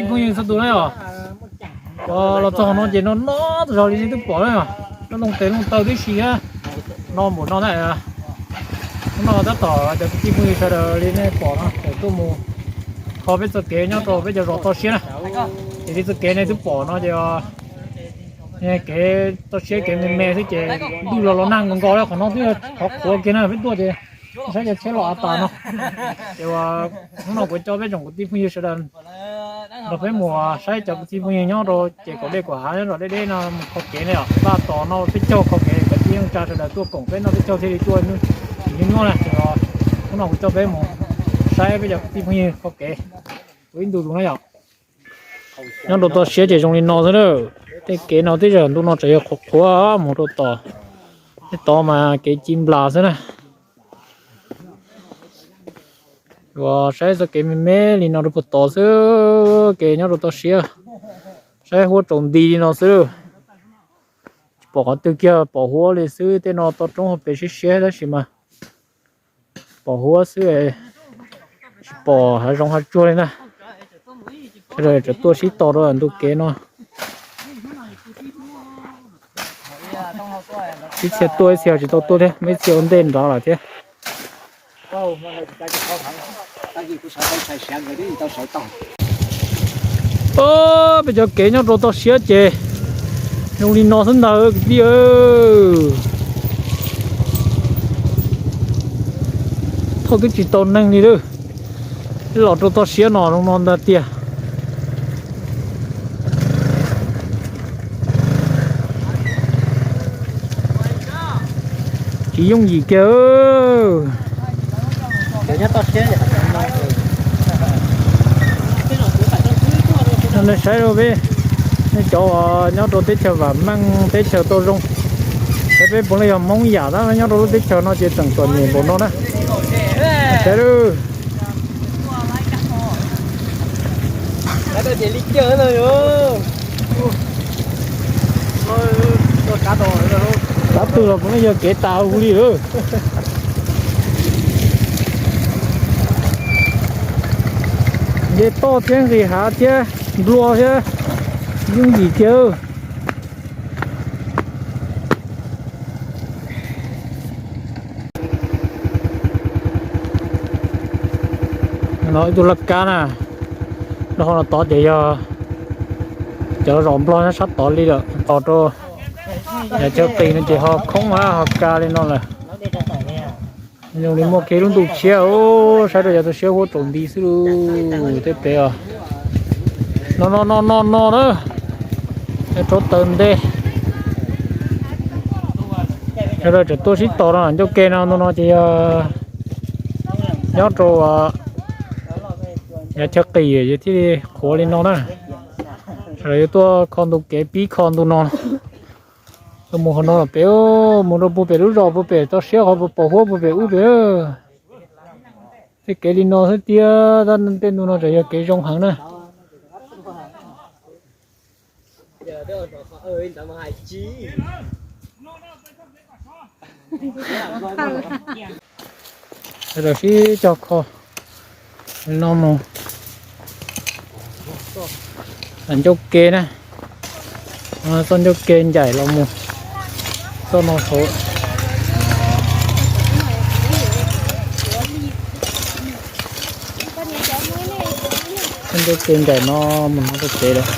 Phooj ywg txhua tus na yom, los txog qhov no ces no no tas zog li nej twb pom na yom, lub looj tes looj taw tib si thiab no npaum no na. Hnub no tab tom cov kwv tij phooj ywg sawv daws li nej pom no tseem tuaj mus kho peb txoj kev nyob rau peb cov zos toj siab na. Ces li txoj kev nej twb pom no ces kev toj siab kev me me xwb ces ntuj los los nag nkaus nkaus li qhov no twb yog qhov qhuav kiag na peb tuaj ces saib cov tsheb los av tas no. Ces hnub no kuv coj peb tsoom kwv tij phooj ywg sawv daws nrog peb mus saib cov kwv tij phooj ywg nyob rau ces kom dej kom hav nyob rau deb deb no mus kho kev ne yom. Tab tom no peb caug kho kev, cov tib neeg tsa sawv daws tuaj koom peb noj peb caug thiaj li tuaj tsis nyuaj na. Ces hnub no kuv coj peb mus saib peb cov kwv tij phooj ywg kho kev ua ib ntu zus na yom. Nyob rau toj siab ces zoo li no xwb na. Tej kev no twb yog ntu no tseem yog qhuav qhuav mus rau tom, tej tod mas kev ci nplas xwb na. Uas saib txoj kev me me li no rau puag tod xwb, kev nyob rau toj siab, saib huab tsaus nti li no xwb. Tsis pom qhov twg kiag, pom huab li xwb. Tej no toj roob hauv pes siab siab tab sis mas pom huab xwb, tsis pom hav zoov hav tsuag li na. Sawv daws tseem tuaj sib tos rau ntu kev no. Ib txhia tuaj ib txhia tsis tau tuaj thiab, muaj ib txhia ua ntej nrad lawm thiab. Peb cov kev nyob rau toj siab ces zoo li no xwb ntag kwv tij. Thauj twb tsis tau neeg li lawm, los rau toj siab no zoo no ntag tiag. Tsis yooj yim kiag. Nej saib rau peb, nej cov uas nyob rau teb chaws vam meej teb chaws tau zoo, saib peb puav leej yog Hmoob yam tab nyob rau lub teb chaws no ces tseem txom nyem npaum no na. Saib lawm. Tab twg los puav leej yog kev tas hu li lawm. Nce toj thiab nqis hav thiab nplua thiab, yooj yim kiag. No ib tug laj kab na, rau qhov no tod ces yog cov zos Nplog nyob sab tod li lawm, tos rau yav chaw qis no ces ho khoob ho ka li no lawm. Zoo li muaj kev lub ntuj tshiab, saib rau yav toj siab huab tsaus nti xwb lub tej pem os. No no no no no na, rau taws nte. Sawv daws tseem tuaj sib tos no ncauj ke no, no ces yog nyob rau yav chaw qis thiaj li qhuav li no na. Sawv daws yuav tuaj kho ntu kev pib kho ntu no. Tuaj mus qhov no los pem, mus rau puag pem lub zos puag pem toj siab qhov puag pem huab puag pem ub pem. Tej kev li no xwb tiag, tej ntu no tseem yog kev zoo heev na. Sawv daws sib cog kho no mus ncauj ke na, txoj ncauj ke ncaim los mus txoj no hauv. Txoj ncauj ke ncaim no mus no rau pem lawm.